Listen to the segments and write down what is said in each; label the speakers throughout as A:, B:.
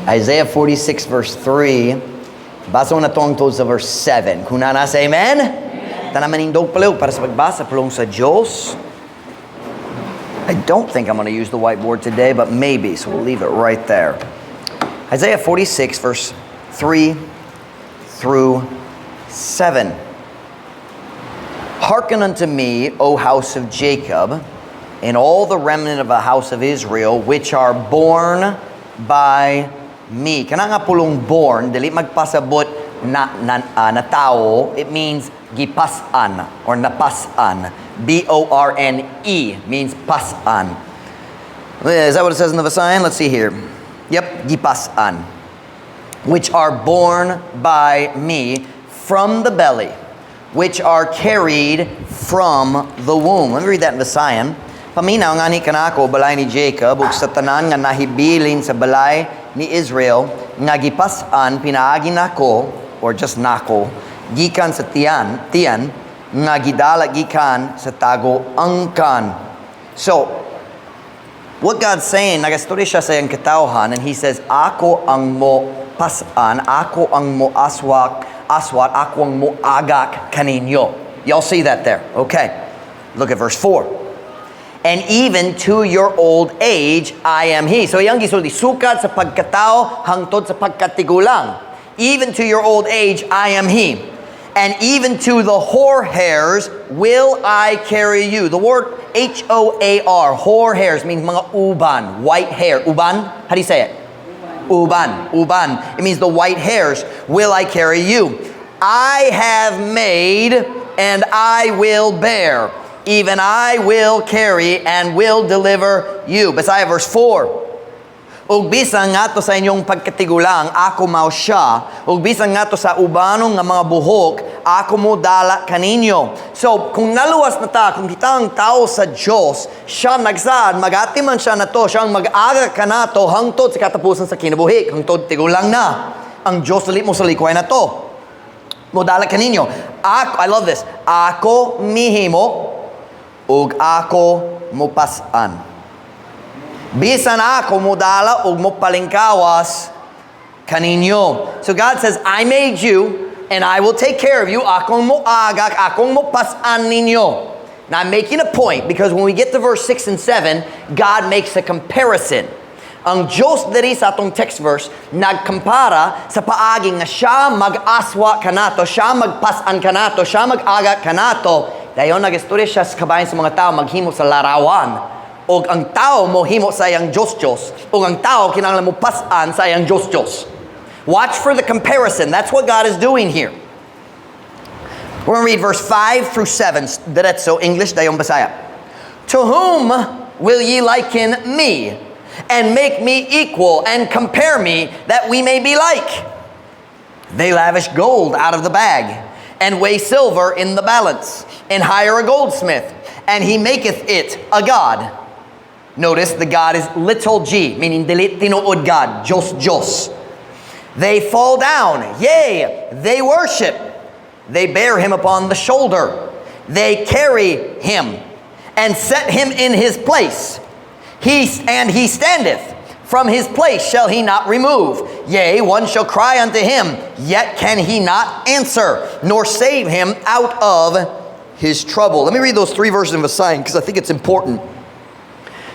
A: Isaiah 46 verse 3. Basa na to sa verse 7. Kung naa na, say amen. Tanan manindog palihog para sa pagbasa pulong sa Diyos. I don't think I'm going to use the whiteboard today, but maybe, so we'll leave it right there. Isaiah 46 verse 3 through 7. "Hearken unto me, O house of Jacob, and all the remnant of the house of Israel, which are born by me." Kana nga pulong "born," dili magpasabot na tao, it means gipas-an or napas-an. B-O-R-N-E means pas-an. Is that what it says in the Visayan? Let's see here. Yep, gipas-an. "Which are born by me from the belly, which are carried from the womb." Let me read that in Visayan. "Paminaw ngani kanako, balay ni Jacob, ug sa tanan nga nahibilin sa balay ni Israel, nga gipas-an pinaagi nako, or just nako, gikan sa tiyan, nga gidala gikan sa tago angkan." So, what God's saying, nagastorya siya sa iyang katawhan, and He says, "Ako ang mo pasan, ako ang mo aswat, ako ang mo agak kaninyo." Y'all see that there? Okay. Look at verse 4. "And even to your old age, I am He." So, iyang gisulti, sukad sa pagkatao hangtod sa pagkatigulang. "Even to your old age, I am He. And even to the hoar hairs will I carry you." The word H-O-A-R, hoar hairs, means mga uban, white hair. Uban? How do you say it? Uban. Uban. It means the white hairs will I carry you. "I have made and I will bear. Even I will carry and will deliver you." Bisaya verse 4. "Ug bisan ngadto sa inyong pagkatigulang, ako mao siya. Ug bisan ngadto sa ubanon nga mga buhok, ako mo dala kaninyo." So, kung naluwas na ta, kung kita ang tao sa Diyos, siya nagsaad, mag-atiman siya nato, siya ang mag-aga kanato, hangtod sa katapusan sa kinabuhi, hangtod tigulang na. Ang Diyos dili mo salikway nato. Modala kaninyo. Ako, I love this. "Ako mihimo, ug ako mupas-an. Bisan ako modala ug mopalingkawas kaninyo." So God says, "I made you and I will take care of you. Akong moagak, akong mopas-an ninyo." Now I'm making a point because when we get to verse 6 and 7, God makes a comparison. Ang Diyos diri sa atong text verse nagkumpara sa paagi nga siya mag-aswa kanato, siya magpas-an kanato, siya mag-aga kanato. Dayon nagistorya siya sa kabahin sa mga tao maghimo sa larawan. Og ang tao mo himo sa iyang Diyos-Diyos. Og ang tao kinahanglan mo pas-an sa iyang Diyos-Diyos. Watch for the comparison. That's what God is doing here. We're going to read verse 5 through 7. Diretso, English, dayon Bisaya. "To whom will ye liken me, and make me equal, and compare me, that we may be like? They lavish gold out of the bag, and weigh silver in the balance, and hire a goldsmith, and he maketh it a god." Notice the god is little g, meaning dili tinuod God, Diyos Diyos. "They fall down, yea, they worship. They bear him upon the shoulder. They carry him and set him in his place. And he standeth. From his place shall he not remove. Yea, one shall cry unto him, yet can he not answer, nor save him out of his trouble." Let me read those three verses in Visayan because I think it's important.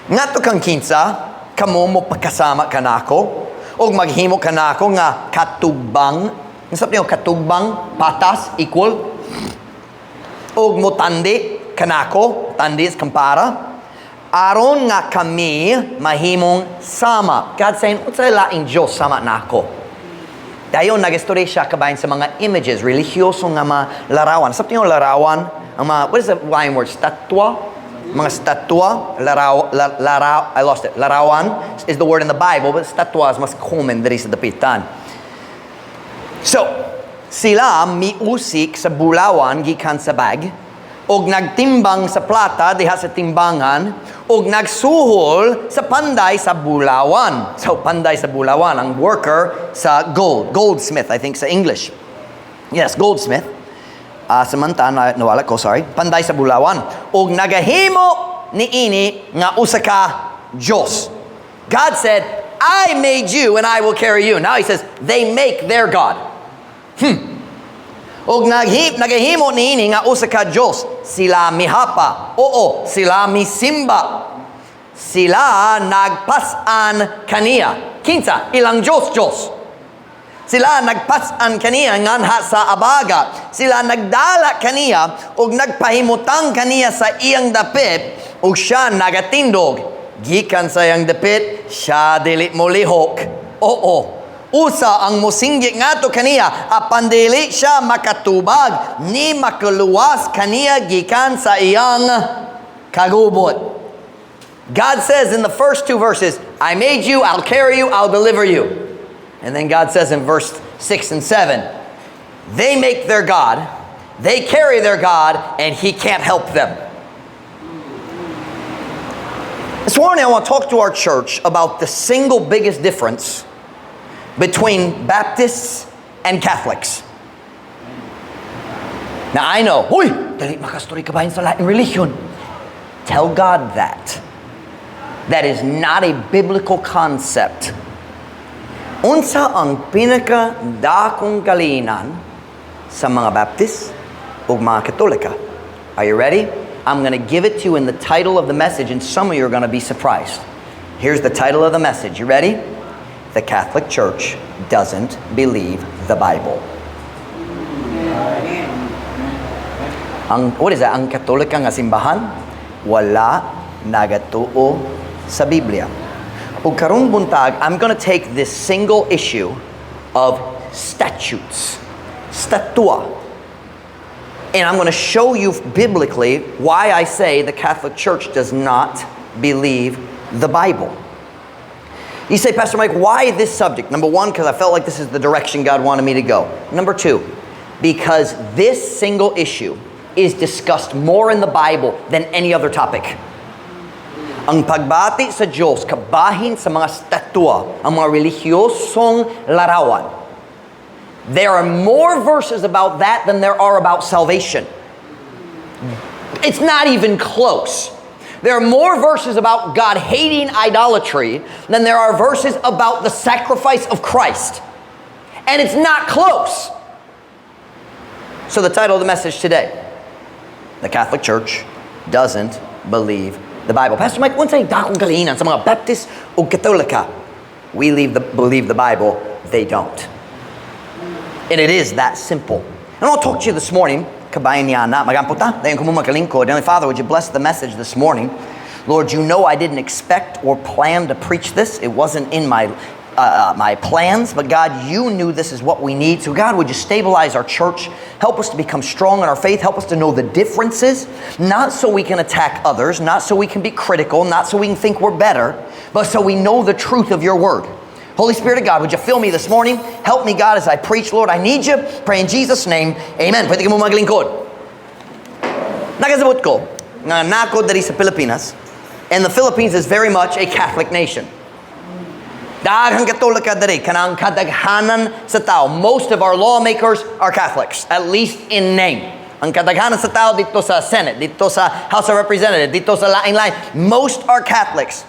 A: "Ngadto kang kinsa, kamo mo pagkasama kanako, og maghimo kanako nga katugbang." Unsa niyo katugbang? Patas, equal. "Og motandi kanako," tandi is kampara. "Aron nga kami mahimong sama." God saying, "Unsa laing Dios sama nako?" Dayon nagistorya siya kabahin sa mga images, religyoso nga mga larawan. Sa yung larawan, ang mga, what is the Visayan word? Statwa? Mga statwa, laraw, la, laraw, I lost it. Larawan is the word in the Bible, but statwa is mas common diri sa dapitan. So, sila miusik sa bulawan gikan sa bag, og nagtimbang sa plata diha sa timbangan, og nagsuhol sa panday sa bulawan. So, panday sa bulawan, ang worker sa gold. Goldsmith, I think sa English. Yes, goldsmith. Samantang, na, nawala ko, sorry. Panday sa bulawan. Og nagahimo niini nga usa ka Diyos. God said, "I made you and I will carry you." Now he says, "They make their God." Og nagahimo niini nga usa ka Dios. Sila mihapa. Oo, sila misimba. Sila nagpas-an kaniya. Kinsa? Ilang Diyos, Diyos. Sila nagpas-an kaniya nganha sa abaga. Sila nagdala kaniya ug nagpahimutang kaniya sa iyang dapit ug siya nagatindog. Gikan sa iyang dapit, siya dili molihok. Oo. Usa ang mosinggit ngadto kaniya apan dili siya makatubag ni makaluwas kaniya gikan sa iyang kagubot. God says in the first two verses, "I made you, I'll carry you, I'll deliver you." And then God says in verse 6 and 7, they make their God, they carry their God, and he can't help them. This morning I want to talk to our church about the single biggest difference between Baptists and Catholics. Now I know, "Uy, dili makastorya kabahin sa laing religion." Tell God that. That is not a biblical concept. Unsa ang pinaka dakong kalinan sa mga Baptist ug mga Katolika? Are you ready? I'm going to give it to you in the title of the message, and some of you are going to be surprised. Here's the title of the message. You ready? The Catholic Church doesn't believe the Bible. Ang, what is that? Ang Katolika nga simbahan, wala nagatuo sa Biblia. Ug karong buntag, I'm going to take this single issue of statutes, statua, and I'm going to show you biblically why I say the Catholic Church does not believe the Bible. You say, "Pastor Mike, why this subject?" Number one, because I felt like this is the direction God wanted me to go. Number two, because this single issue is discussed more in the Bible than any other topic. Ang pagbati sa Diyos, kabahin sa mga statwa, ang mga relihiyosong larawan. There are more verses about that than there are about salvation. It's not even close. There are more verses about God hating idolatry than there are verses about the sacrifice of Christ. And it's not close. So, the title of the message today: The Catholic Church Doesn't Believe the Bible. "Pastor Mike, unsay dakong kalahinan sa mga Baptist o Katolika?" We believe the Bible, they don't. And it is that simple. And I'll talk to you this morning. Kabahin niana. Mag-ampo ta. Dayon ko mo makalingkod. Heavenly Father, would you bless the message this morning? Lord, you know I didn't expect or plan to preach this. It wasn't in my plans, but God, you knew this is what we need. So, God, would you stabilize our church? Help us to become strong in our faith. Help us to know the differences, not so we can attack others, not so we can be critical, not so we can think we're better, but so we know the truth of your word. Holy Spirit of God, would you fill me this morning? Help me, God, as I preach. Lord, I need you. Pray in Jesus' name. Amen. Pwede ka mo maglingkod. Nakasabot ko nga naa ko diri sa Pilipinas, and the Philippines is very much a Catholic nation. Daghang Katolika diri, kanang kadaghanan sa tao. Most of our lawmakers are Catholics, at least in name. Ang kadaghanan sa tao didto sa Senate, didto sa House of Representatives, didto sa lain-lain, most are Catholics.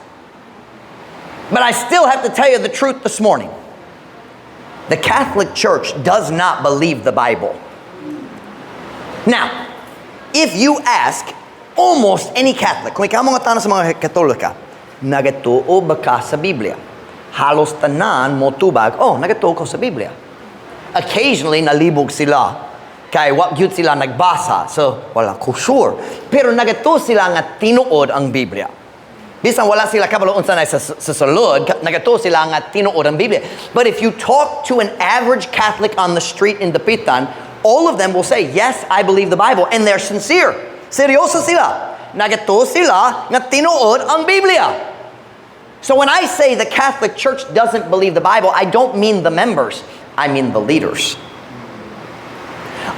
A: But I still have to tell you the truth this morning. The Catholic Church does not believe the Bible. Now, if you ask almost any Catholic, kung ikaw mangutana sa mga Katolika, "Nagatuo ba ka sa Biblia?" Halos tanan motubag, "Oh, nagatuo ko sa Biblia." Occasionally, nalibog sila. Kay wa gyud sila nagbasa. So, wala ko sure. Pero nagatuo sila nga tinuod ang Biblia. Bisan wala sila kabalo unsa na sa sulod, nagatuo sila nga tinuod ang Biblia. But if you talk to an average Catholic on the street in Dapitan, all of them will say, "Yes, I believe the Bible." And they're sincere. Seryoso sila. Nagatuo sila nga tinuod ang Biblia. So when I say the Catholic Church doesn't believe the Bible, I don't mean the members. I mean the leaders.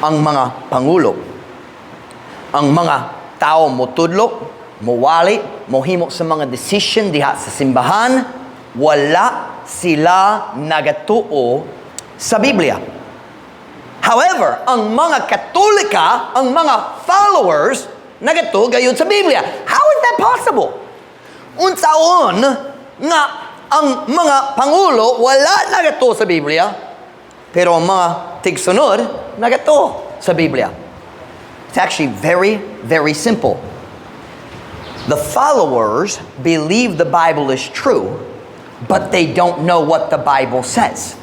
A: Ang mga pangulo, ang mga tao motudlo, mowali, mohimo sa mga decision diha sa simbahan, wala sila nagatuo sa Biblia. However, ang mga Katolika, ang mga followers, nagatuo gayud sa Biblia. How is that possible? Unsaon nga Ang mga pangulo wala nagatuo sa Biblia, pero ang mga tigsunod nagatuo sa Biblia. It's actually very, very simple. The followers believe the Bible is true, but they don't know what the Bible says.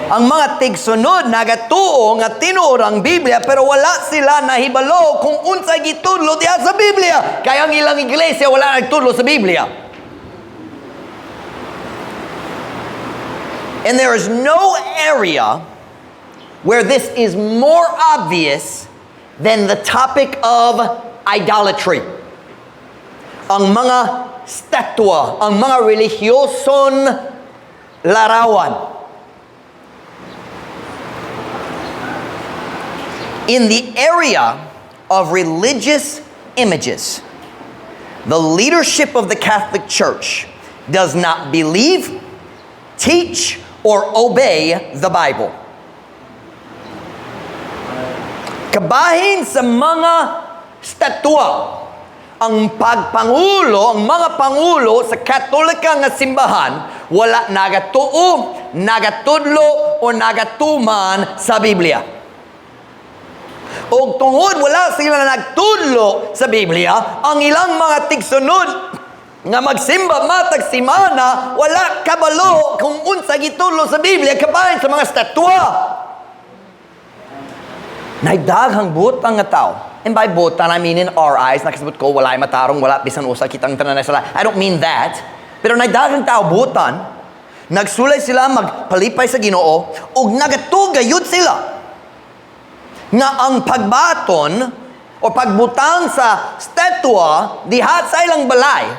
A: Ang mga tigsunod nagatuo nga tinuod ang Biblia, pero wala sila nahibalo kung unsay gitudlo diha sa Biblia. Kaya ang ilang iglesia wala nagtudlo sa Biblia. And there is no area where this is more obvious than the topic of idolatry. Ang mga statwa, ang mga relihiyoson larawan. In the area of religious images, the leadership of the Catholic Church does not believe, teach, or obey the Bible. Kabahin sa mga statwa, ang pagpangulo, ang mga pangulo sa Katolika nga simbahan, wala nagatuo, nagatudlo, o nagatuman sa Biblia. Og tungod wala sila nagtudlo sa Biblia, ang ilang mga tigsunod nga magsimba matag simana, wala kabalo kung unsa gitudlo sa Biblia kabahin sa mga statwa. Naay daghang butang nga tao. And by butan, I mean in our eyes. Nakasabot ko, wala ay matarong, wala bisan usa kitang tanan sala. I don't mean that. Pero naay daghang tao butan, nagsulay sila magpalipay sa Ginoo ug nagatuo gayud sila nga ang pagbaton o pagbutang sa statwa diha sa ilang balay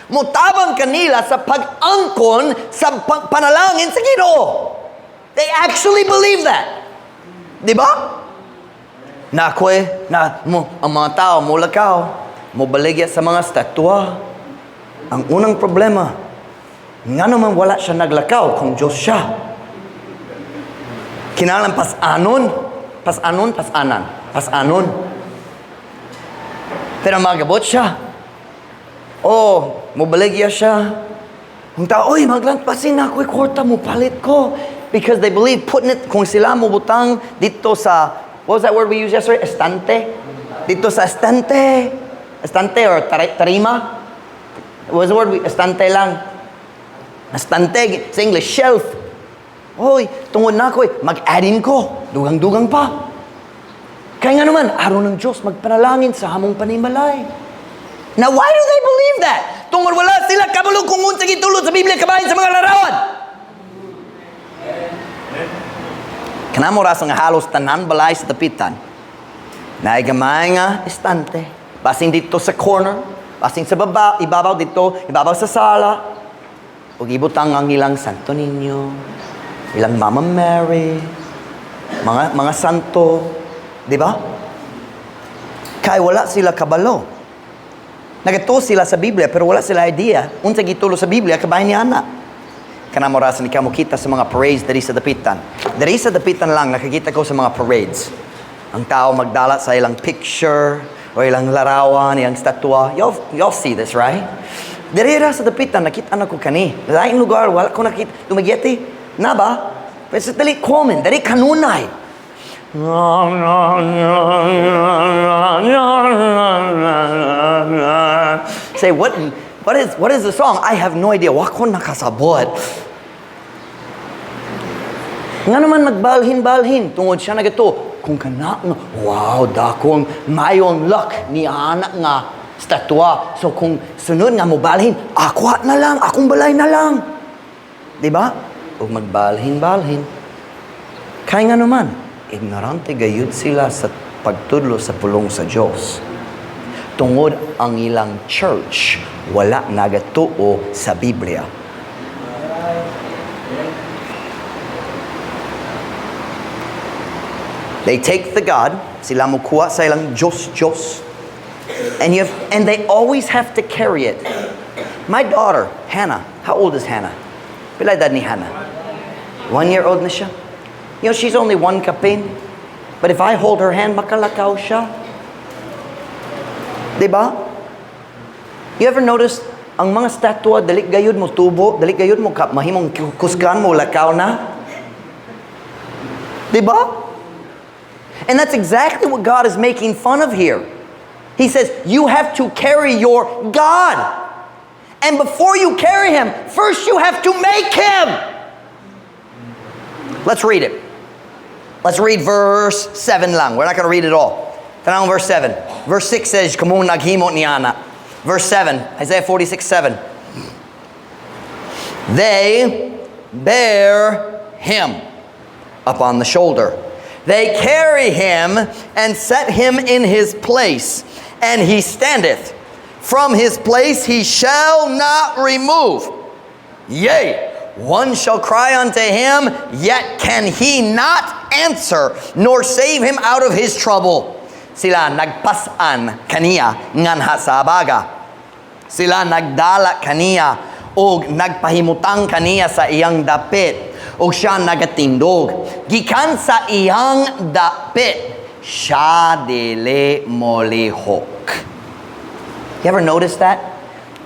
A: mutabang kanila sa pag-angkon sa panalangin sa Ginoo. They actually believe that. Di ba? Na ako'y, na mo, ang mga tao mulakaw, mobaligya sa mga statwa. Ang unang problema, nga naman wala siya naglakaw kung Diyos siya. Kinahanglan pasanon, pasanon, pasanan, pasanon. Pero magabot siya. Oh, mobaligya siya. Ang tao, "Oy, maglampasin na ako'y kwarta mo, palit ko." Because they believe putting it, kung sila mobutang dito sa, what was that word we used yesterday? Estante? Dito sa estante. Estante or tarima? What was the word? Estante lang. Estante, sa English, shelf. Oy, tungod na ako, eh, mag-add-in ko. Dugang-dugang pa. Kaya nga naman, araw ng Diyos, magpanalangin sa hamong panimalay. Now, why do they believe that? Tungod wala sila kabalo kung unsa gitudlo sa Biblia kabahin sa mga larawan. Kanamo rasa nga halos tanan balay sa Dapitan naay gamay nga estante. Basing dito sa corner, basing sa baba, ibabaw dito, ibabaw sa sala. Ug ibutang ang ilang Santo Niño, ilang Mama Mary, mga santo, di ba? Kay wala sila kabalo. Nagatuo sila sa Biblia pero wala sila idea unsa gitudlo sa Biblia kabahin ni ana. Kanamo rasa ni kamo kita sa mga parades diri sa Dapitan. Diri sa Dapitan lang nakakita ko sa mga parades. Ang tao magdala sa ilang picture o ilang larawan, ilang statwa. Y'all see this, right? Diri ra sa Dapitan nakita na ko kani. Laing lugar wala ko nakita. Dumaguete na ba? Pero sa dili common, diri kanunay. Say, what is the song? I have no idea. Wa ko nakasabot. Nga naman magbalhin-balhin tungod siya nagato. Kung kana nga, wow, dako ang mayo ang luck ni anak nga statwa. So kung sunod nga mobalhin, ako na lang, akong balay na lang. Di ba? O magbalhin-balhin. Kaya nga naman, ignorante gayud sila sa pagtudlo sa pulong sa Diyos. Tungod ang ilang church, wala nagatuo sa Biblia. They take the God, sila mukuha sa ilang Diyos, Diyos, and they always have to carry it. My daughter, Hannah, how old is Hannah? Pila edad ni Hannah? 1 year old na siya. She's only 1 kapin. But if I hold her hand, makalakaw siya. Diba? You ever notice Ang mga statwa, dali gayud mo tubo, dali gayud mo ka, mahimong kusgan mo, lakaw na. Diba? And that's exactly what God is making fun of here. He says, "You have to carry your God. And before you carry him, first you have to make him." Let's read it. Let's read verse 7 lang. We're not going to read it all. Tanawang verse 7. Verse 6 says, "Kamo naghimo niana." Verse 7, Isaiah 46:7. They bear him upon the shoulder. They carry him and set him in his place, and he standeth. From his place he shall not remove. Yea, one shall cry unto him, yet can he not answer, nor save him out of his trouble. Sila nagpasan kaniya nganha sa abaga. Sila nagdala kaniya og nagpahimutang kaniya sa iyang dapit og siya nagatindog. Gikan sa iyang dapit, siya dili molihok. You ever notice that?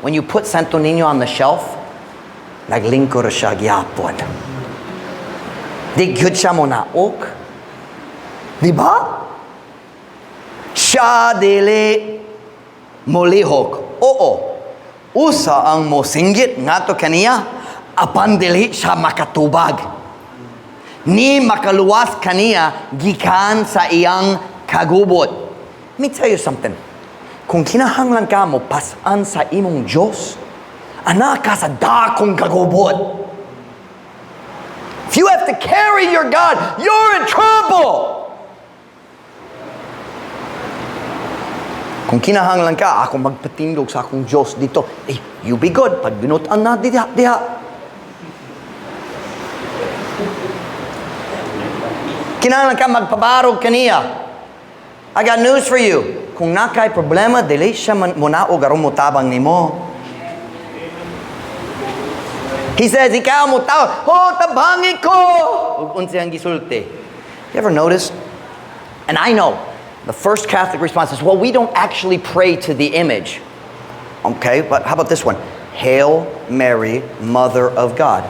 A: When you put Santo Niño on the shelf, naglingkor siya gyapon. Di gyud siya mo naok. Di ba? Siya dili molihok. Oo. Usa ang mosinggit ngadto kaniya, apan dili siya makatubag. Ni makaluwas kaniya gikan sa iyang kagubot. Let me tell you something. Kung kinahanglan ka mo pasan sa imong Diyos, anaa ka sa dakong kagubot. If you have to carry your God, you're in trouble. Kung kinahanglan ka, ako magpatindog sa akong Diyos dito, eh, you be good. Pag binutan na, diha, diha. Kinahanglan ka magpabarog kaniya. I got news for you. Kung nakay problema, dili siya man munaog aron motabang nimo. He says, ikaw mo tao, "Oh, tabangi ko!" Ug unsa ang gisulti? You ever notice? And I know, the first Catholic response is, "Well, we don't actually pray to the image." Okay, but how about this one? Hail Mary, Mother of God.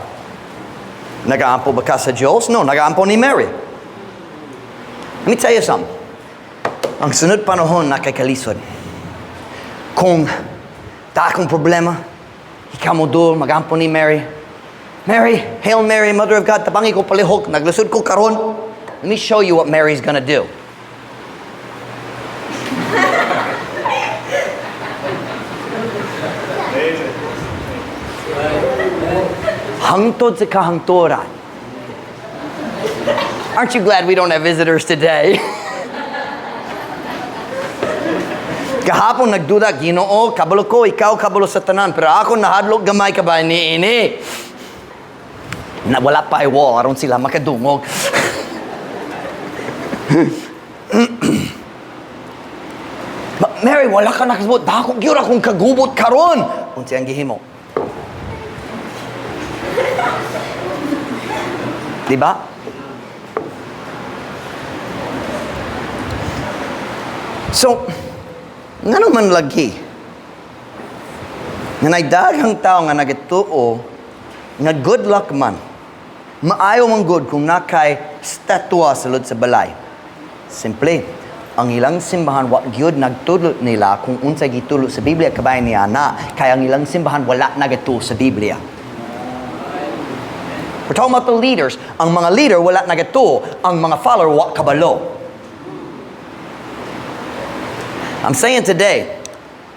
A: Nagaampo ba ka sa Diyos? No, nagaampo ni Mary. Let me tell you something. Ang sunod panahon na kay kalisod. Kung dakong problema, ikaw mo dul, magampo ni Mary. "Mary, Hail Mary, Mother of God, tabangi ko palihog, naglusod ko karon." Let me show you what Mary's gonna do. Hangtod sa kahangturan. Aren't you glad we don't have visitors today? Gahapon nagduda, "Ginoo, kabalo ko, ikaw kabalo sa tanan, pero ako nahadlok gamay ka ba ni ini?" Na wala pa wall, aron sila makadungog. But Mary, wala ka nakasabot. Dako gyud akong kagubot karon. Unsa ang gihimo? Diba? So, ngano man lagi nga nagdaghang tao nga nagatuo nga good luck man, maayo man good kung nakay statwa sa lud sa balay? Simple, ang ilang simbahan wa gyud nagtudlo nila kung unsa gitulo sa Biblia kabay niya na, kay ang ilang simbahan wala nagatuo sa Biblia. We're talking about the leaders. Ang mga leader wala nagatuo, ang mga follower wa kabalo. I'm saying today,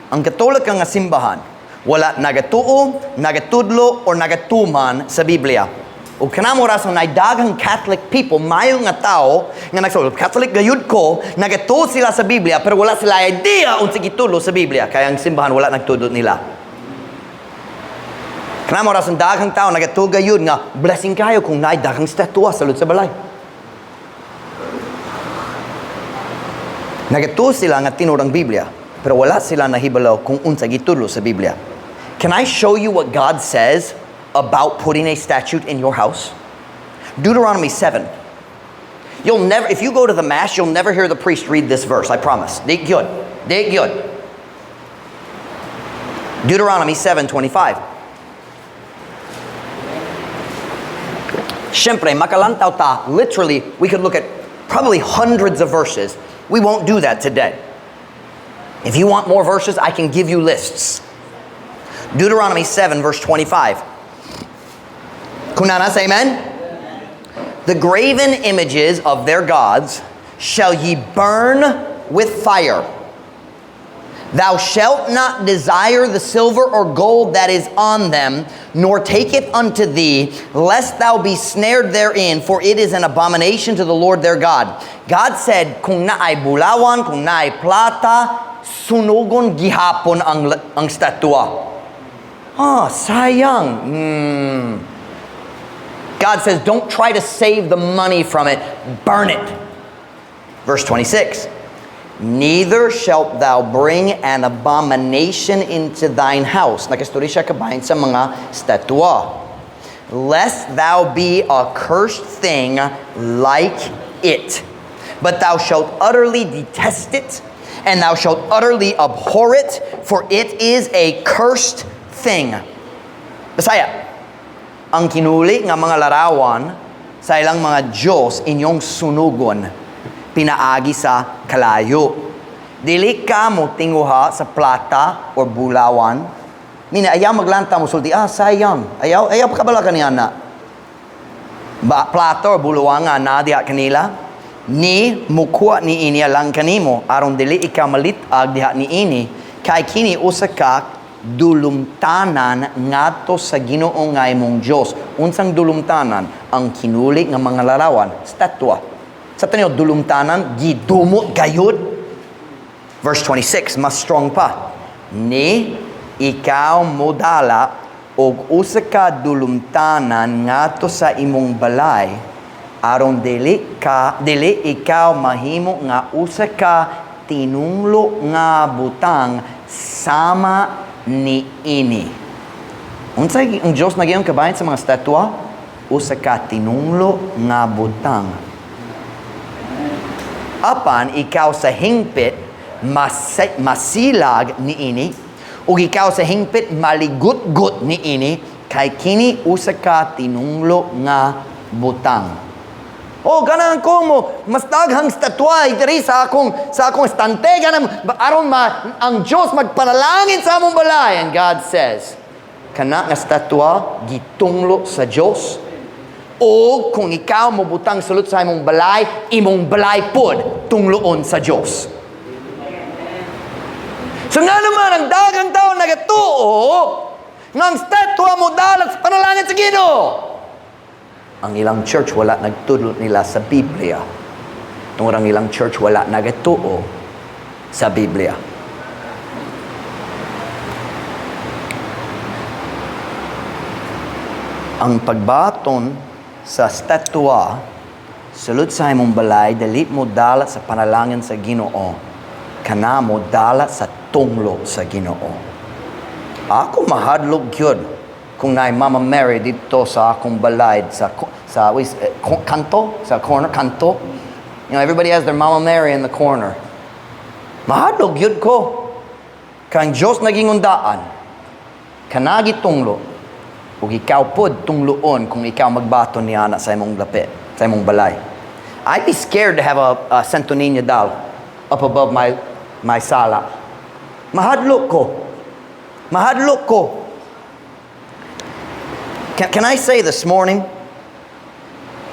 A: ang Katolika nga simbahan, wala nagatuo, nagatudlo, or nagatuman sa Biblia. O kanamo rason na daghang Catholic people, mayo nga tao, nga nagsabi, "Catholic gayud ko," nagatuo sila sa Biblia, pero wala sila idea unsa gitulo sa Biblia. Kaya ang simbahan wala nagtudlo nila. Kanamo rason daghang tao nagatuo gayud nga blessing kayo kung naay daghang statwa sa lud sa balay. Nagatuo sila nga tinuod ang Biblia, pero wala sila nahibalo kung unsa gitulo sa Biblia. Can I show you what God says about putting a statue in your house? Deuteronomy 7. You'll never, if you go to the Mass, you'll never hear the priest read this verse, I promise. Di gyud. Di gyud. Deuteronomy 7:25. Siyempre, makalantaw ta, literally, we could look at probably hundreds of verses. We won't do that today. If you want more verses, I can give you lists. Deuteronomy 7, verse 25. Kung naa na, say amen. "The graven images of their gods shall ye burn with fire. Thou shalt not desire the silver or gold that is on them, nor take it unto thee, lest thou be snared therein, for it is an abomination to the Lord their God." God said, kung naay bulawan, kung naay plata, sunugon gihapon ang statwa. Ah, sayang. God says, don't try to save the money from it, burn it. Verse 26. "Neither shalt thou bring an abomination into thine house." Nakastorya siya kabahin sa mga statwa. "Lest thou be a cursed thing like it. But thou shalt utterly detest it, and thou shalt utterly abhor it, for it is a cursed thing." Bisaya, ang kinuli nga mga larawan sa ilang mga Diyos inyong sunugon pinaagi sa kalayo. Dili ka mo tinguha sa plata or bulawan. Mina, ayaw maglanta mo sulti, "Ah, sayang." Ayaw, ayaw pa kabala kaniya na. Ba, plata or bulawan nga na diha kanila. Ni mukuha ni ini lang kanimo aron dili ikaw malitag diha ni ini kay kini usa ka dulumtanan ngadto sa Ginoo nga imong Dios. Unsang dulumtanan? Ang kinuli nga mga larawan, statwa. Sa tanyo dulumtanan, gidumot gayud. Verse 26, mas strong pa. "Ni ikaw modala og usa ka dulumtanan ngadto sa imong balay aron dili ikaw mahimo nga usa ka tinunglo nga butang sama ni ini." Unsay ang Dios nagyong kabahin sa mga statwa? Usa ka tinunglo nga butang. Apan ikaw sa hingpit masilag ni ini ug ikaw sa hingpit maligutgut ni ini kay kini usa ka tinunglo nga butang. Oh, ganahan ko mo mas daghang statwa diri sa akong estante, ganang aron ma ang Dios magpanalangin sa among balay. And God says, kana nga statwa gitunglo sa Dios. O kung ikaw mo butang sulod sa imong balay pod tungloon sa Dios. So nga naman ang daghang tao nagatuo nga ang statwa mo dalat sa panalangin sa Ginoo. Ang ilang church wala nagtudlo nila sa Biblia. Tungod ang ilang church wala nagatuo sa Biblia. Ang pagbaton sa statwa sulod sa imong balay dili mo dalat sa panalangin sa Ginoo. Kana mo dalat sa tunglo sa Ginoo. Ako mahadlok gyud kung naay Mama Mary dito sa akong balay sa kanto, sa corner kanto. Everybody has their Mama Mary in the corner. Mahadlok gyud ko. Kang Dios naging undaan, kanagi tunglo, ug ikaw pod tungloon kung ikaw magbaton ni ana sa imong lapit, sa imong balay. I'd be scared to have a Santo Niño doll up above my sala. Mahadlok ko. Mahadlok ko. Can I say this morning,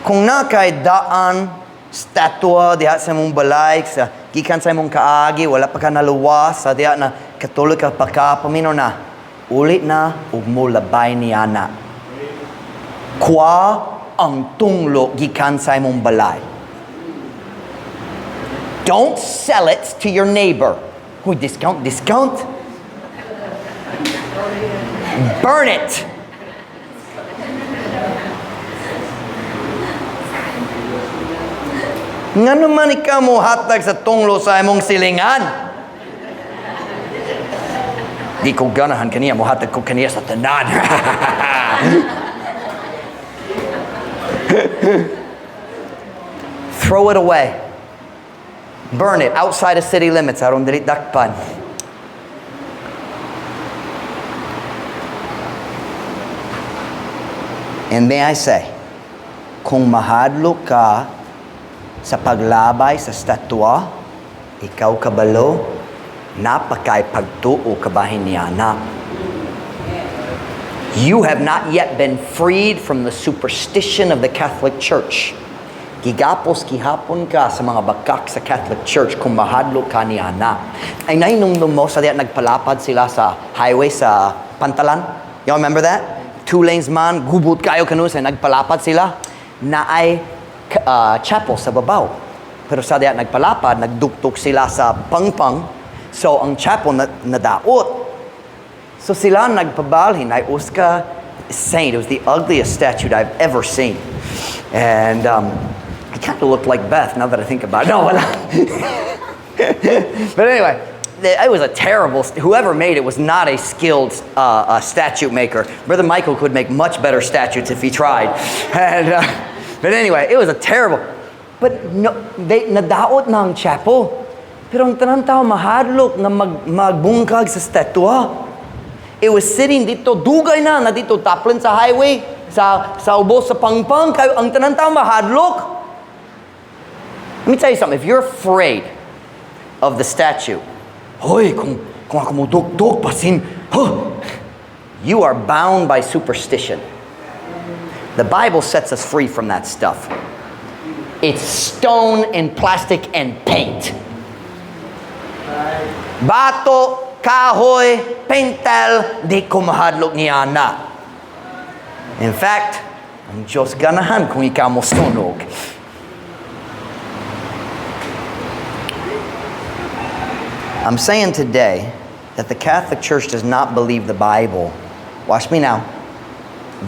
A: kung naa kay daan, statwa diha sa imong balay, sa gikan sa imong kaagi, wala pa ka naluwas, sa diha na katulog ka pa ka, paminaw na, uli na, ug mo labay niya na. Kwa ang tunglo gikan sa imong balay. Don't sell it to your neighbor. Huy, discount, discount. Burn it. Nga naman ikaw mo hatag sa tunglo sa imong silingan? Di ko ganahan kaniya, mo hatag ko kaniya sa tanan. Throw it away. Burn it outside of city limits aron dili dakpan. And may I say, kung mahadlok ka sa paglabay sa statwa, ikaw kabalo, naa pa kay pagtuo kabahin niana. You have not yet been freed from the superstition of the Catholic Church. Gigapos gihapon ka sa mga bakak sa Catholic Church kung mahadlok ka niana. Ay nahinumdum mo sa diya nagpalapad sila sa highway sa Pantalan? You remember that? Two lanes man, gubot kayo kanus, ay nagpalapad sila. Naay chapel sa babaw. Pero sa diya nagpalapad, nagduktok sila sa pangpang. So ang chapel na, nadaot. So sila nagpabalhin ay usa ka saint. It was the ugliest statue I've ever seen. And it kind of looked like Beth now that I think about it. No, wala. But anyway, it was a terrible, whoever made it was not a skilled statue maker. Brother Michael could make much better statues if he tried. But anyway, it was a terrible, but no, they, nadaot na ang chapel. Pero ang tanan tao mahadlok na magbungkag sa statwa. It was sitting dito, dugay na, na dito, taplin sa highway, sa ubos sa pangpang, kayo, ang tanan tao mahadlok. Let me tell you something, if you're afraid of the statue, hoy, kung ako mo dugtog, basin, huh, you are bound by superstition. The Bible sets us free from that stuff. It's stone and plastic and paint. Bato, kahoy, pentel, di ko mahadlok niana. In fact, ang Diyos ganahan kung ikaw mo sunog. I'm saying today that the Catholic Church does not believe the Bible. Watch me now.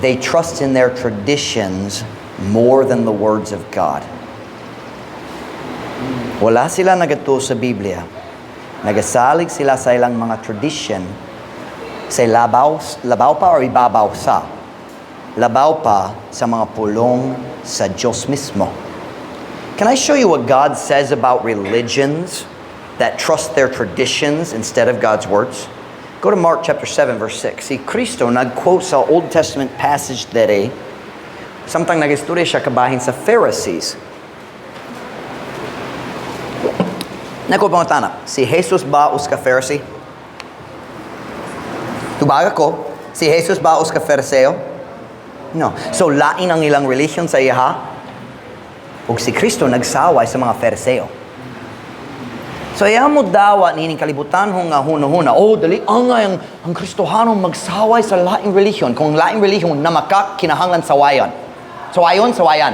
A: They trust in their traditions more than the words of God. Wala sila nagatuo sa Biblia. Nagasalig sila sa ilang mga tradition sa labaw, labaw pa or ibabaw sa? Labaw pa sa mga pulong sa Diyos mismo. Can I show you what God says about religions that trust their traditions instead of God's words? Go to Mark chapter 7 verse 6. Si Kristo nag-quote sa Old Testament passage dere samtang nag-istorya siya kabahin sa Pharisees. Nako pangutana, si Jesus ba usa ka Pharisee? Tubaga ko, si Jesus ba usa ka Phariseo? No. So lain ang ilang religion sa iyaha. Ug si Kristo nagsaway sa mga Phariseo. So iya mo dawa nining kalibutan nga huna-huna, oh dali angay ang Kristohano magsaway sa laing relihiyon. Kung laing relihiyon namakak kinahanglan sawayon. Sawayon, sawayan.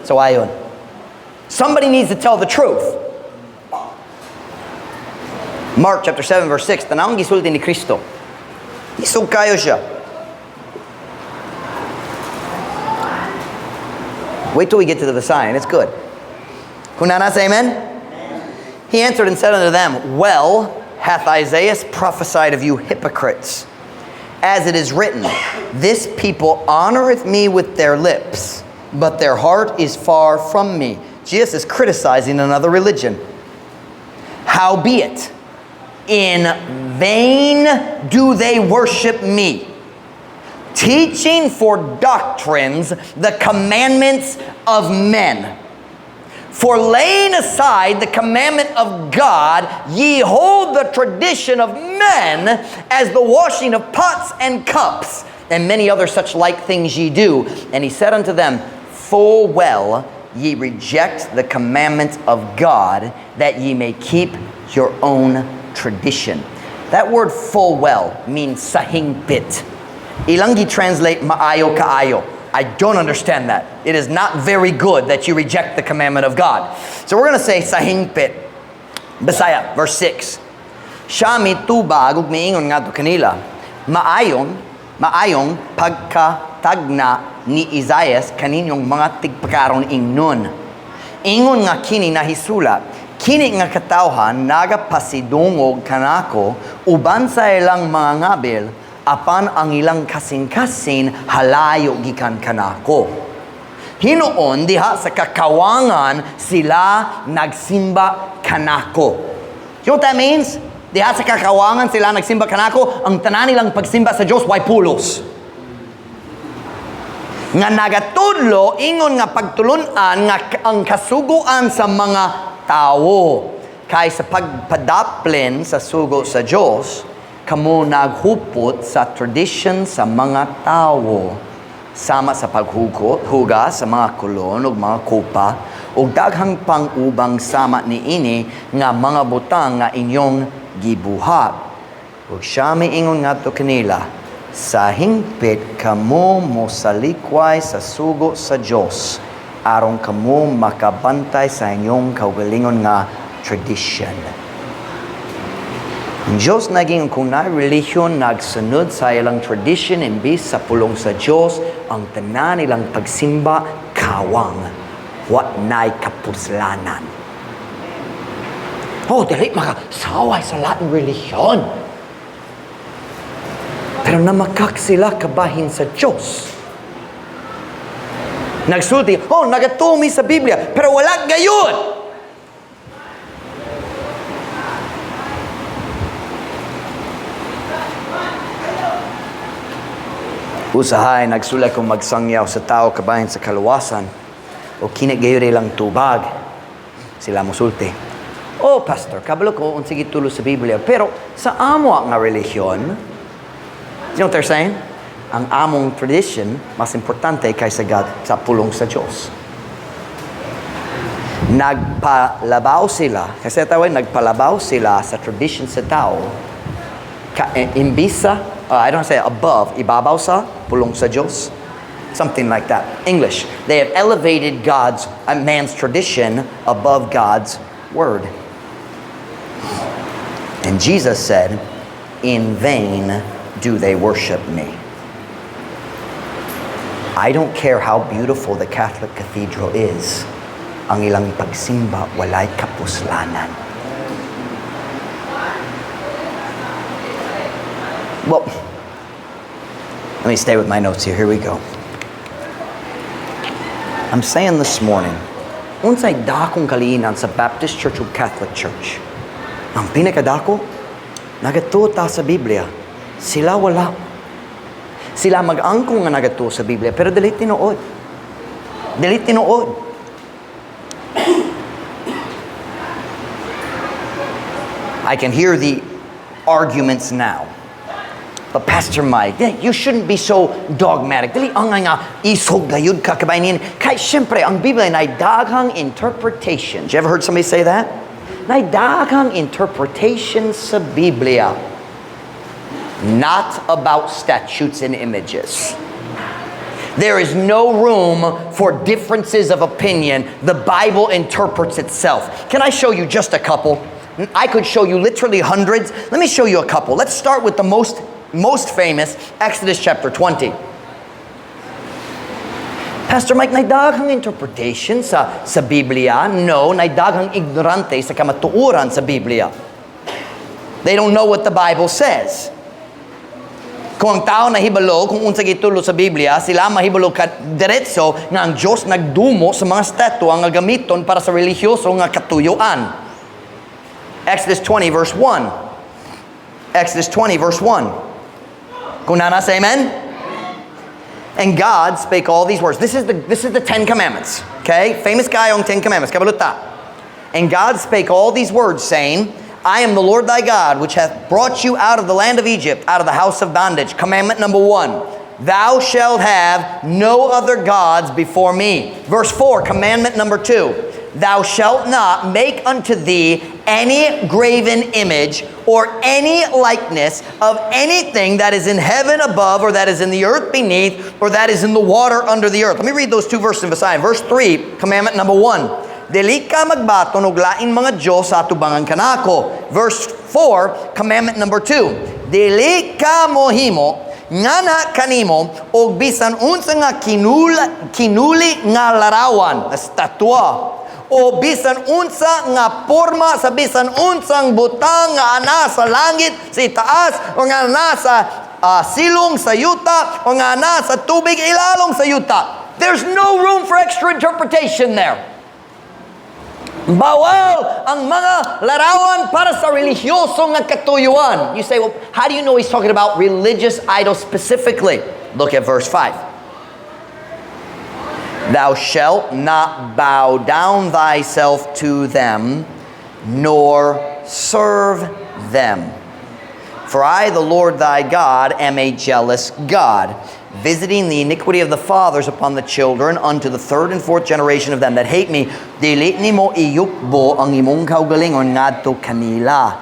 A: Sawayon. Somebody needs to tell the truth. Mark chapter 7 verse 6, tanawang gisulti ni Kristo. Isog kayo siya. Wait till we get to the Visayan. It's good. Kung nana, say amen? He answered and said unto them, "Well hath Isaiah prophesied of you hypocrites, as it is written, This people honoreth me with their lips, but their heart is far from me." Jesus is criticizing another religion. "Howbeit, in vain do they worship me, teaching for doctrines the commandments of men. For laying aside the commandment of God, ye hold the tradition of men as the washing of pots and cups, and many other such like things ye do." And he said unto them, "Full well ye reject the commandment of God, that ye may keep your own tradition." That word "full well" means sahingpit. Ilang gi-translate maayo kaayo. I don't understand that. It is not very good that you reject the commandment of God. So we're going to say sahingpit. Bisaya, verse 6. Siya mitubag ug miingon ngadto kanila, "Maayon, maayong pagkatagna ni Isaias kaninyong mga tigpakaron ingnon. Ingon nga kini nahisulat, 'Kini nga katawhan nagapasidungog kanako uban sa ilang mga ngabil, apan ang ilang kasing-kasing halayo gikan kanako. Hinuon diha sa kakawangan sila nagsimba kanako.'" You know what that means? Diha sa kakawangan sila nagsimba kanako, ang tanan nilang pagsimba sa Diyos way pulos. Nga nagatudlo ingon nga pagtulunan nga ang kasuguan sa mga tawo. Kay sa pagpadaplin sa sugo sa Dios, kamo naghupot sa tradition sa mga tawo. Sama sa paghugot, hugas sa mga kolon ug mga kopa ug daghang pang ubang sama niini nga mga butang nga inyong gibuhat. Ug siya miingon ngadto kanila, "Sa hingpit kamo mosalikway sa sugo sa Dios aron kamo makabantay sa inyong kaugalingon nga tradition." Ang Diyos naging kung na relihiyon nagsunod sa ilang tradition imbis sa pulong sa Diyos, ang tanan ilang pagsimba kawang, wa nay kapuslanan. Oh, dili makasaway sa laing relihiyon. Pero namakak sila kabahin sa Diyos. Nagsulti, "Oh, nagatuo mi sa Biblia," pero wala gayon. Usahay, nagsulay kong magsangyaw sa tao kabahin sa kaluwasan o kini gayon ilang tubag. Sila mosulti, "Oh, Pastor, kabalo ko unsay gitulo sa Biblia, pero sa amo nga relihiyon," you know what they're saying? Ang among tradition mas importante kaysa God, sa pulong sa Diyos. Nagpalabaw sila, kasi tawag, nagpalabaw sila sa tradition sa tao, imbis sa, I don't say above, ibabaw sa pulong sa Diyos. Something like that. English. They have elevated man's tradition above God's word. And Jesus said, "In vain do they worship me." I don't care how beautiful the Catholic Cathedral is, ang ilang pagsimba walay kapuslanan. Well, let me stay with my notes here. Here we go. I'm saying this morning, unsay dakong kaliinan sa Baptist Church o Catholic Church? Ang pinakadako, nagatuo ta sa Biblia. Sila wala. Sila mag-angkong nga nagatuo sa Biblia, pero dili tinuod. Dili tinuod. I can hear the arguments now. "But Pastor Mike, you shouldn't be so dogmatic. Dili ang nga isog gayud ka kabahin. Kay syempre, ang Biblia nay daghang interpretations." You ever heard somebody say that? Nay daghang interpretations sa Biblia. Not about statutes and images. There is no room for differences of opinion. The Bible interprets itself. Can I show you just a couple? I could show you literally hundreds. Let me show you a couple. Let's start with the most famous, Exodus chapter 20. "Pastor Mike, nay daghang interpretation sa Biblia." No, nay daghang ignorante sa kamatuoran sa Biblia. They don't know what the Bible says. Kung ang tao nahibalo kung unsa gitulo sa Biblia, sila mahibalo ka diretso nga ang Diyos nagdumo sa mga estatwa nga gamiton para sa religyoso nga katuyuan. Exodus 20 verse 1. Exodus 20 verse 1. Kung naa na, say amen. And God spake all these words. This is the Ten Commandments. Okay? Famous kaayong Ten Commandments. Kabalo ta. And God spake all these words, saying, "I am the Lord thy God, which hath brought you out of the land of Egypt, out of the house of bondage." Commandment number 1: "Thou shalt have no other gods before me." Verse 4, commandment number 2: "Thou shalt not make unto thee any graven image or any likeness of anything that is in heaven above, or that is in the earth beneath, or that is in the water under the earth." Let me read those two verses in Visayan. Verse 3, commandment number 1: "Dili ka magbaton og lain mga Diyos sa atubangan kanako." Verse 4, commandment number 2: "Dili ka mohimo ngana kanimo og bisan unsa nga kinuli nga larawan," estatwa, "o bisan unsa nga porma sa bisan unsang butang nga ana sa langit sa itaas o nga ana sa silong sa yuta o nga ana sa tubig ilalong sa yuta." There's no room for extra interpretation there. Bawal ang mga larawan para sa religyoso nga katuyuan. You say, "Well, how do you know he's talking about religious idols specifically?" Look at verse 5. Thou shalt not bow down thyself to them, nor serve them. For I, the Lord thy God, am a jealous God, visiting the iniquity of the fathers upon the children unto the third and fourth generation of them that hate me. Dili nimo iyukbo ang imong kaugalingon ngadto kanila.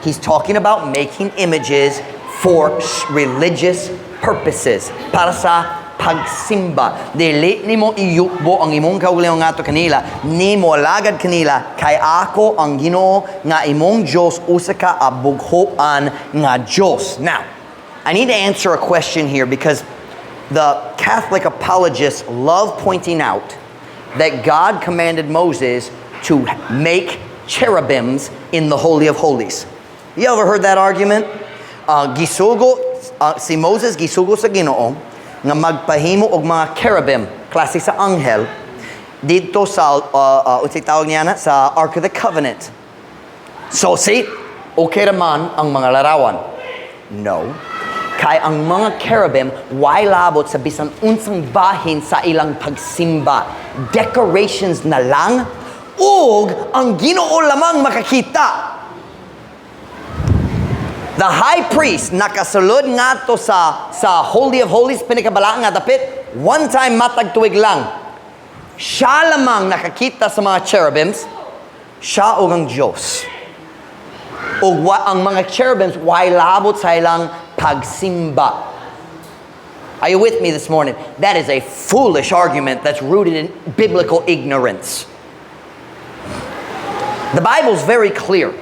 A: He's talking about making images for religious purposes. Para sa pagsimba. Dili nimo iyukbo ang imong kaugalingon ngadto kanila, ni moalagad kanila, kay ako ang Ginoo nga imong Dios, usa ka abughoan nga Dios. Now, I need to answer a question here because the Catholic apologists love pointing out that God commanded Moses to make cherubims in the Holy of Holies. You ever heard that argument? Gisugo si Moses, gisugo sa Ginoo nga magpahimo og mga cherubim, klase sa anghel, didto sa unsay tawag niya na, sa Ark of the Covenant. So see, okay raman ang mga larawan. No. Kay ang mga cherubim way labot sa bisan unsang bahin sa ilang pagsimba. Decorations na lang ug ang Ginoo lamang makakita. The high priest nakasulod ngadto sa Holy of Holies, pinakabalaan nga dapit, one time matag tuig lang. Siya lamang nakakita sa mga cherubims, siya ug ang Diyos. Ug ang mga cherubims way labot sa ilang pagsimba. Are you with me this morning? That is a foolish argument that's rooted in biblical ignorance. The Bible's very clear.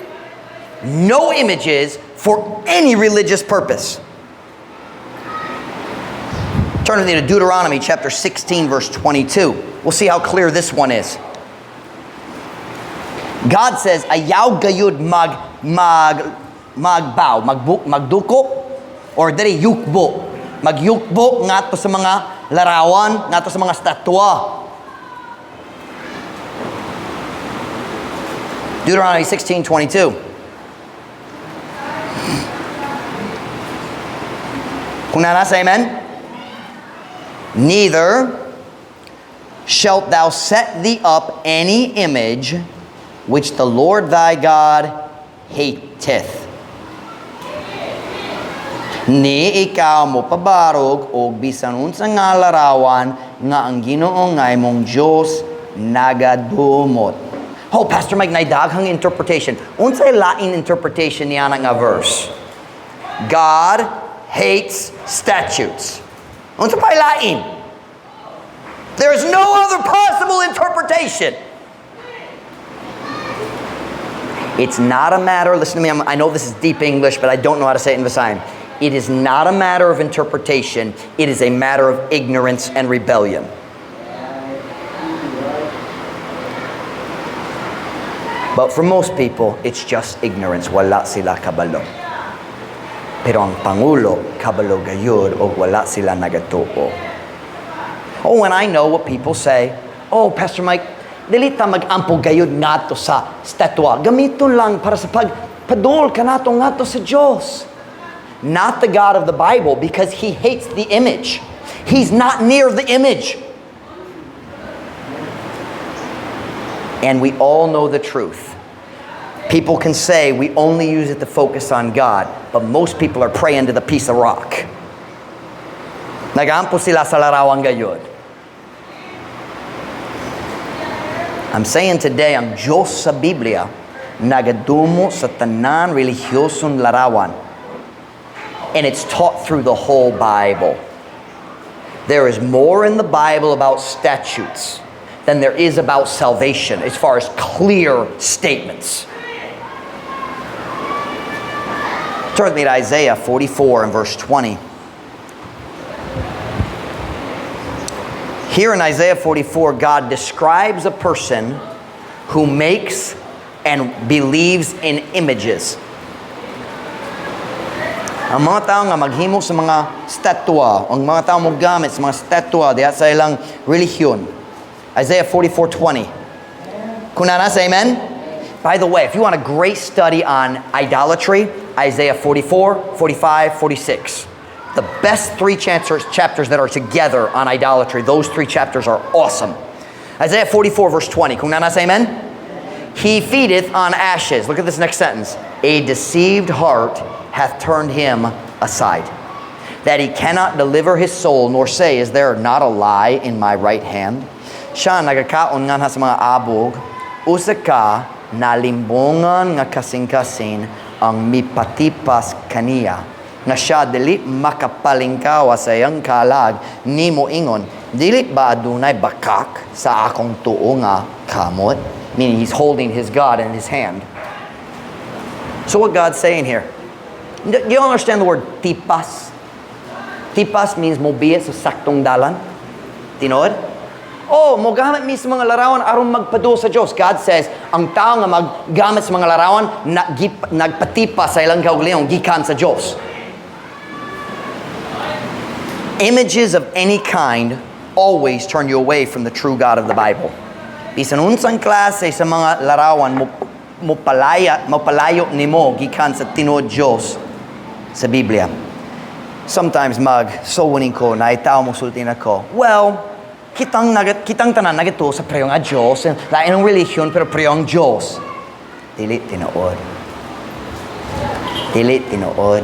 A: No images for any religious purpose. Turn with me to Deuteronomy chapter 16, verse 22. We'll see how clear this one is. God says, "Ayaw gayud mag magbow, magduko, or diri yukbo. Magyukbo ngadto sa mga larawan, ngadto sa mga statwa." Deuteronomy 16:22. Kung naa na, say amen. Neither shalt thou set thee up any image which the Lord thy God hateth. Ni ikaw mo pabarog og bisan unsa nga larawan nga ang Ginoo nga imong Dios nagadumot. Oh, Pastor Mike, nay daghang interpretation. Unsay lain interpretation niya nga verse? God hates statues. Unsa pa lain? There's no other possible interpretation. It's not a matter, listen to me, I know this is deep English, but I don't know how to say it in Visayan. It is not a matter of interpretation. It is a matter of ignorance and rebellion. But for most people, it's just ignorance. Wala sila kabalo. Pero ang Pangulo, kabalo gayud o wala sila nagatuo. Oh, and I know what people say. "Oh, Pastor Mike, dili ta mag-ampo gayud ngadto sa statwa. Gamiton lang para sa pagpadol kanato ngadto sa Diyos." Not the God of the Bible, because he hates the image. He's not near the image. And we all know the truth. People can say we only use it to focus on God, but most people are praying to the piece of rock. Nagampo sila sa larawan gayud. I'm saying today, ang Diyos sa Biblia, nagadumo sa tanan relihiyosong larawan. And it's taught through the whole Bible. There is more in the Bible about statutes than there is about salvation as far as clear statements. Turn with me to Isaiah 44 and verse 20. Here in Isaiah 44, God describes a person who makes and believes in images. Ang mga tao nga maghimo sa mga statwa, ang mga tao mo gamit sa mga statwa diha sa ilang relihiyon. Isaiah 44:20. Kung naa na, say amen. By the way, if you want a great study on idolatry, Isaiah 44, 45, 46. The best three chapters that are together on idolatry. Those three chapters are awesome. Isaiah 44 verse 20. Kung naa na, say amen. "He feedeth on ashes." Look at this next sentence. "A deceived heart hath turned him aside, that he cannot deliver his soul, nor say, 'Is there not a lie in my right hand?'" Siya nagakaon nganha sa mga abog, usa ka nalimbongan nga kasing-kasing ang mipatipas kaniya nga siya dili makapalingkawa sa iyang kalag ni moingon, "Dili ba adunay bakak sa akong tuo nga kamot?" Meaning he's holding his God in his hand. So what God's saying here? Do you understand the word "tipas"? Tipas means mobiya sa saktong dalan. Tinuod? Oh, mogamit mi sa mga larawan aron magpaduol sa Diyos. God says, ang tao nga maggamit sa mga larawan, nagpatipas sa ilang kaugalingon gikan sa Diyos. Images of any kind always turn you away from the true God of the Bible. Bisan unsang klase sa mga larawan mo mopalayo nimo gikan sa tinuod Diyos sa Biblia. Sometimes mag soul winning ko na tao mo sulti nako. "Well, kitang tanan nagatuo sa pareho nga Diyos, lain ang relihiyon pero pareho ang Diyos." Dili tinuod. Dili tinuod.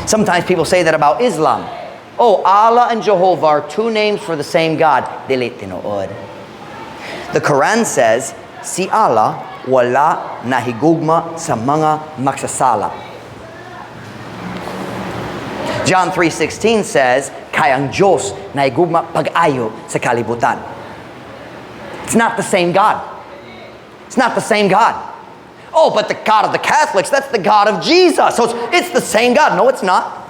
A: Sometimes people say that about Islam. "Oh, Allah and Jehovah are two names for the same God." Dili tinuod. The Quran says, si Allah wala nahigugma sa mga magsasala. John 3:16 says, kay ang Diyos nahigugma pag-ayo sa kalibutan. It's not the same God. It's not the same God. "Oh, but the God of the Catholics, that's the God of Jesus. So it's the same God." No, it's not.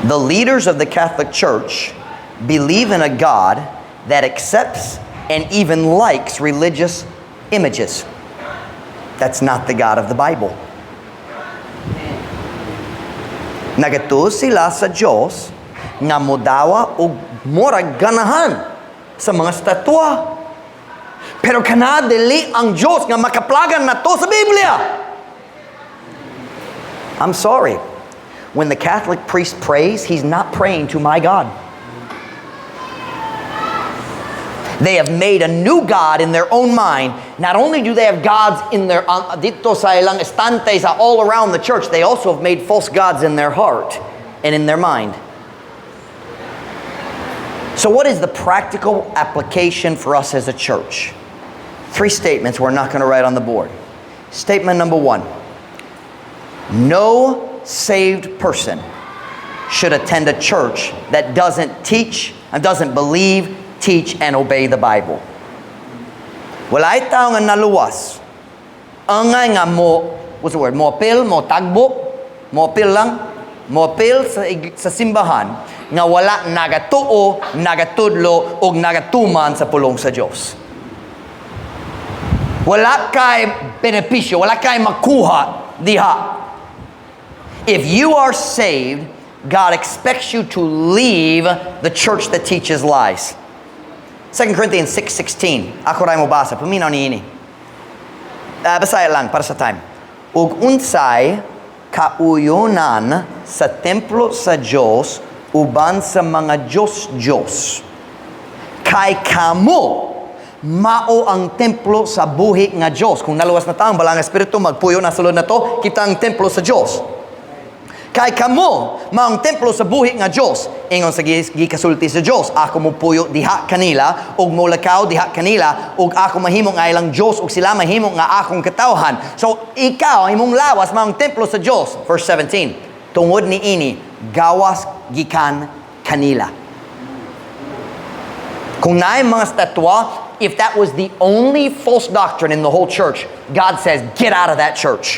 A: The leaders of the Catholic Church believe in a God that accepts and even likes religious images. That's not the God of the Bible. Nagatuo sila sa Diyos nga modawa og murag ganahan sa mga estatwa. Pero kana dili ang Diyos nga makaplagan nato sa Biblia. I'm sorry. When the Catholic priest prays, he's not praying to my God. They have made a new God in their own mind. Not only do they have gods in their dito sa ilang estante sa all around the church, they also have made false gods in their heart and in their mind. So what is the practical application for us as a church? Three statements we're not going to write on the board. Statement number one. No saved person should attend a church that doesn't teach and doesn't believe, teach, and obey the Bible. Walay tao nga naluwas. Angay nga mo, what's the word? Mo apil, mo tagbo, mo apil lang, mo apil sa simbahan nga wala nagatuo, nagatudlo, ug nagatuman sa pulong sa Dios. Wala kay benepisyo, wala kay makuha diha. If you are saved, God expects you to leave the church that teaches lies. 2 Corinthians 6:16. Ako ray mo basa. Paminaw niini. Bisaya lang para sa time. "Ug unsay kauyonan sa templo sa Dios uban sa mga Diyos-Diyos? Kay kamo mao ang templo sa buhi nga Dios." Kung naluwas na ta, ang Balaang Espiritu magpuyo na sulod nato, kita ang templo sa Dios. "Kay kamo mao ang templo sa buhi nga Dios. Ingon sa gikasulti sa Dios, ako mopuyo diha kanila ug molakaw diha kanila ug ako mahimo nga ilang Dios ug sila mahimo nga akong katawhan." So ikaw, imong lawas mao ang templo sa Dios. Verse 17. "Tungod niini gawas gikan kanila." Kung naay mga estatwa, if that was the only false doctrine in the whole church, God says, get out of that church.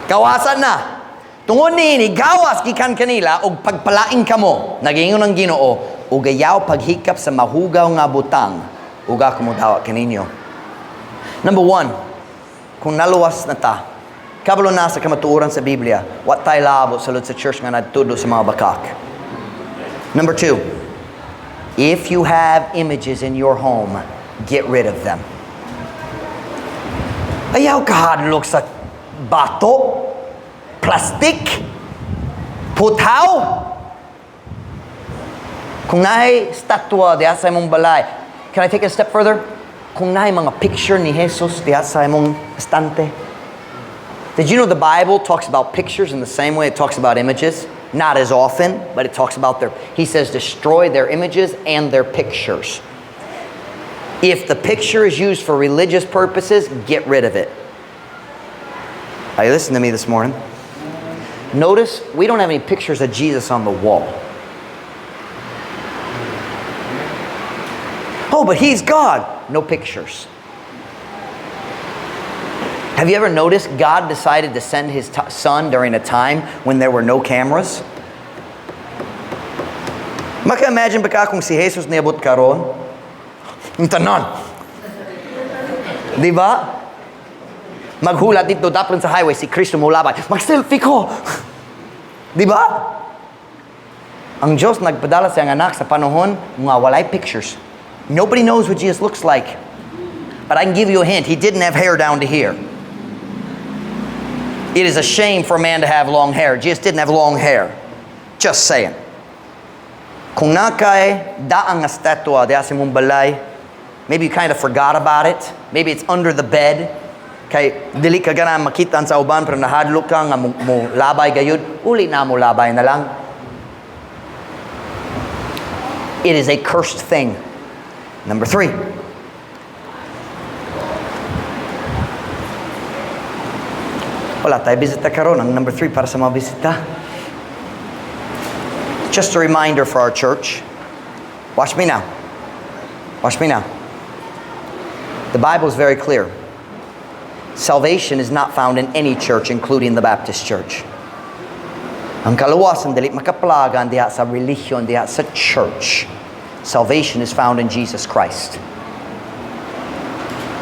A: Gawasan na. "Tungod niini gawas gikan kanila ug pagpalain kamo, nagingon ang Ginoo, ug ayaw paghikap sa mahugaw nga butang, ug ako modawa kaninyo." Number one, kung naluwas na ta, kabalo na sa kamatuoran sa Biblia, wa tay labo sulod sa church nga nagtudlo sa mga bakak. Number two, if you have images in your home, get rid of them. Ayaw kahadlok sa bato. Plastic? Puthaw? Kung naay statwa diha sa imong balay, can I take it a step further? Kung naay mga picture ni Jesus diha sa imong estante. Did you know the Bible talks about pictures in the same way it talks about images? Not as often, but it talks about their, he says, "Destroy their images and their pictures." If the picture is used for religious purposes, get rid of it. Are you listening to me this morning? Notice we don't have any pictures of Jesus on the wall. Oh, but he's God. No pictures. Have you ever noticed God decided to send his son during a time when there were no cameras? Maka-imagine ba ka kung si Jesus niabot karon? Ang tanan. Di ba? Maghulat dito daplin sa highway, si Kristo molabay. Mag-selfie ko! Di ba? Ang Diyos nagpadala sa iyang anak sa panahon nga walay pictures. Nobody knows what Jesus looks like. But I can give you a hint. He didn't have hair down to here. It is a shame for a man to have long hair. Jesus didn't have long hair. Just saying. Kung naa kay daang nga statwa diha sa imong balay, maybe you kind of forgot about it. Maybe it's under the bed. Kay dili ka ganahan makita sa uban pero nahadlok ka nga mo labay gayud, uli na mo labay na lang. It is a cursed thing. Number three. Wala tayo bisita karon. Ang number three para sa mga bisita. Just a reminder for our church. Watch me now. Watch me now. The Bible is very clear. Salvation is not found in any church, including the Baptist Church. Ang kaluwasan dili makaplagan diha sa relihiyon, diha sa church. Salvation is found in Jesus Christ.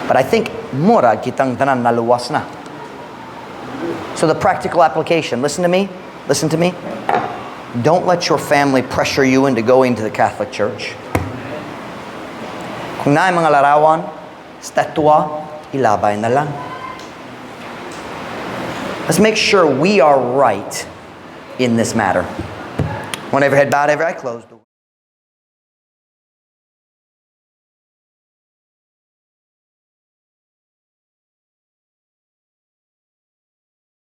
A: But I think mura kitang tanan naluwas na. So the practical application, listen to me, listen to me. Don't let your family pressure you into going to the Catholic Church. Kung naay mga larawan, statwa, ilabay na lang. Let's make sure we are right in this matter. When every head bowed, every eye closed.